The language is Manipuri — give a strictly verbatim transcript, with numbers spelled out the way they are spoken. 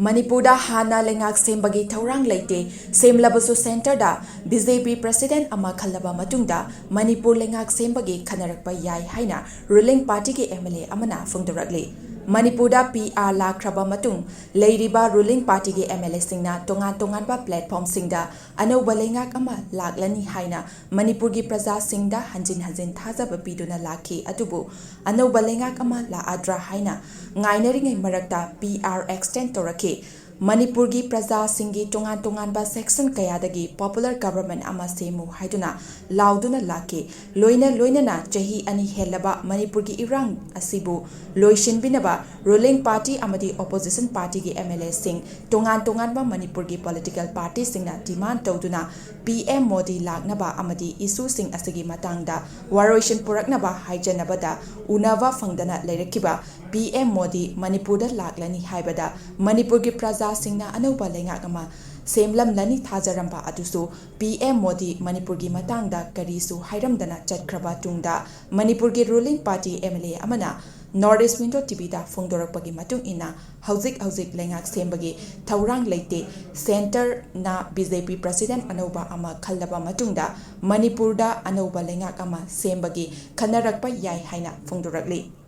ꯃꯅꯤꯄꯨꯔꯗ ꯍꯥꯟꯅ ꯂꯩꯉꯥꯛ ꯁꯦꯝꯕꯒꯤ ꯊꯧꯔꯥꯡ ꯂꯩꯇꯦ꯫ ꯁꯦꯝꯂꯕꯁꯨ ꯁꯦꯟꯇꯔꯗ ꯕꯤ ꯖꯦ ꯄꯤ ꯄ꯭ꯔꯁꯤꯗꯦꯟꯠ ꯑꯃ ꯈꯜꯂꯕ ꯃꯇꯨꯡꯗ ꯃꯅꯤꯄꯨꯔ ꯂꯩꯉꯥꯛ ꯁꯦꯝꯕꯒꯤ ꯈꯟꯅꯔꯛꯄ ꯌꯥꯏ ꯍꯥꯏꯅ ꯔꯨꯂꯤꯡ ꯄꯥꯔꯇꯤꯒꯤ ꯑꯦꯝ ꯑꯦꯜ ꯑꯦ ꯑꯃꯅ ꯐꯣꯡꯗꯣꯔꯛꯂꯤ꯫ ꯃꯅꯤꯄꯨꯔꯗ ꯄꯤ ꯑꯥꯔ ꯂꯥꯛꯈ꯭ꯔꯕ ꯃꯇꯨꯡ ꯂꯩꯔꯤꯕ ꯔꯨꯂꯤꯡ ꯄꯥꯔꯇꯤꯒꯤ ꯑꯦꯝ ꯑꯦꯜ ꯑꯦꯁꯤꯡꯅ ꯇꯣꯉꯥꯟ ꯇꯣꯉꯥꯟꯕ ꯄ꯭ꯂꯦꯠꯐꯣꯝꯁꯤꯡꯗ ꯑꯅꯧꯕ ꯂꯩꯉꯥꯛ ꯑꯃ ꯂꯥꯛꯂꯅꯤ ꯍꯥꯏꯅ ꯃꯅꯤꯄꯨꯔꯒꯤ ꯄ꯭ꯔꯖꯥꯁꯤꯡꯗ ꯍꯟꯖꯤꯟ ꯍꯟꯖꯤꯟ ꯊꯥꯖꯕ ꯄꯤꯗꯨꯅ ꯂꯥꯛꯈꯤ꯫ ꯑꯗꯨꯕꯨ ꯑꯅꯧꯕ ꯂꯩꯉꯥꯛ ꯑꯃ ꯂꯥꯛꯑꯗ꯭ꯔꯥ ꯍꯥꯏꯅ ꯉꯥꯏꯅꯔꯤꯉꯩ ꯃꯔꯛꯇ ꯄꯤ ꯑꯥꯔ ꯑꯦꯛꯁꯇꯦꯟ ꯇꯧꯔꯛꯈꯤ꯫ ꯃꯅꯤꯄꯨꯔꯒꯤ ꯄ꯭ꯔꯖꯥꯁꯤꯡꯒꯤ ꯇꯣꯉꯥꯟ ꯇꯣꯉꯥꯟꯕ ꯁꯦꯛꯁꯟ ꯀꯌꯥꯗꯒꯤ ꯄꯣꯄꯨꯂꯔ ꯒꯚꯔꯟꯃꯦꯟꯠ ꯑꯃ ꯁꯦꯝꯃꯨ ꯍꯥꯏꯗꯨꯅ ꯂꯥꯎꯗꯨꯅ ꯂꯥꯛꯈꯤ꯫ ꯂꯣꯏꯅ ꯂꯣꯏꯅꯅ ꯆꯍꯤ ꯑꯅꯤ ꯍꯦꯜꯂꯕ ꯃꯅꯤꯄꯨꯔꯒꯤ ꯏꯔꯥꯡ ꯑꯁꯤꯕꯨ ꯂꯣꯏꯁꯤꯟꯕꯤꯅꯕ ꯔꯨꯂꯤꯡ ꯄꯥꯔꯇꯤ ꯑꯃꯗꯤ ꯑꯣꯄꯣꯖꯤꯁꯟ ꯄꯥꯔꯇꯤꯒꯤ ꯑꯦꯝ ꯑꯦꯜ ꯑꯦꯁꯤꯡ ꯇꯣꯉꯥꯟ ꯇꯣꯉꯥꯟꯕ ꯃꯅꯤꯄꯨꯔꯒꯤ ꯄꯣꯂꯤꯇꯤꯀꯦꯜ ꯄꯥꯔꯇꯤꯁꯤꯡꯅ ꯗꯤꯃꯥꯟ ꯇꯧꯗꯨꯅ ꯄꯤ ꯑꯦꯝ ꯃꯣꯗꯤ ꯂꯥꯛꯅꯕ ꯑꯃꯗꯤ ꯏꯁꯨꯁꯤꯡ ꯑꯁꯤꯒꯤ ꯃꯇꯥꯡꯗ ꯋꯥꯔꯣꯏꯁꯤꯟ ꯄꯨꯔꯛꯅꯕ ꯍꯥꯏꯖꯅꯕꯗ ꯎꯅꯕ ꯐꯪꯗꯅ ꯂꯩꯔꯛꯈꯤꯕ ꯄꯤ ꯑꯦꯝ ꯃꯣꯗꯤ ꯃꯅꯤꯄꯨꯔꯗ ꯂꯥꯛꯂꯅꯤ ꯍꯥꯏꯕꯗ ꯃꯅꯤꯄꯨꯔꯒꯤ ꯄ꯭ꯔꯖꯥꯁꯤꯡꯅ ꯑꯅꯧꯕ ꯂꯩꯉꯥꯛ ꯑꯃ ꯁꯦꯝꯂꯝꯂꯅꯤ ꯊꯥꯖꯔꯝꯕ ꯑꯗꯨꯁꯨ ꯄꯤ ꯑꯦꯝ ꯃꯣꯗꯤ ꯃꯅꯤꯄꯨꯔꯒꯤ ꯃꯇꯥꯡꯗ ꯀꯔꯤꯁꯨ ꯍꯥꯏꯔꯝꯗꯅ ꯆꯠꯈ꯭ꯔꯕ ꯇꯨꯡꯗ ꯃꯅꯤꯄꯨꯔꯒꯤ ruling party M L A ꯑꯃꯅ ꯅꯣꯔꯠ ꯏꯁ ꯋꯤꯟꯗꯣ ꯇꯤ ꯚꯤꯗ ꯐꯣꯡꯗꯣꯔꯛꯄꯒꯤ ꯃꯇꯨꯡ ꯏꯟꯅ ꯍꯧꯖꯤꯛ ꯍꯧꯖꯤꯛ ꯂꯩꯉꯥꯛ ꯁꯦꯝꯕꯒꯤ ꯊꯧꯔꯥꯡ ꯂꯩꯇꯦ꯫ ꯁꯦꯟꯇꯔꯅ ꯕꯤ ꯖꯦ ꯄꯤ ꯄ꯭ꯔꯁꯤꯗꯦꯟꯠ ꯑꯅꯧꯕ ꯑꯃ ꯈꯜꯂꯕ ꯃꯇꯨꯡꯗ ꯃꯅꯤꯄꯨꯔꯗ ꯑꯅꯧꯕ ꯂꯩꯉꯥꯛ ꯑꯃ ꯁꯦꯝꯕꯒꯤ ꯈꯟꯅꯔꯛꯄ ꯌꯥꯏ ꯍꯥꯏꯅ ꯐꯣꯡꯗꯣꯔꯛꯂꯤ꯫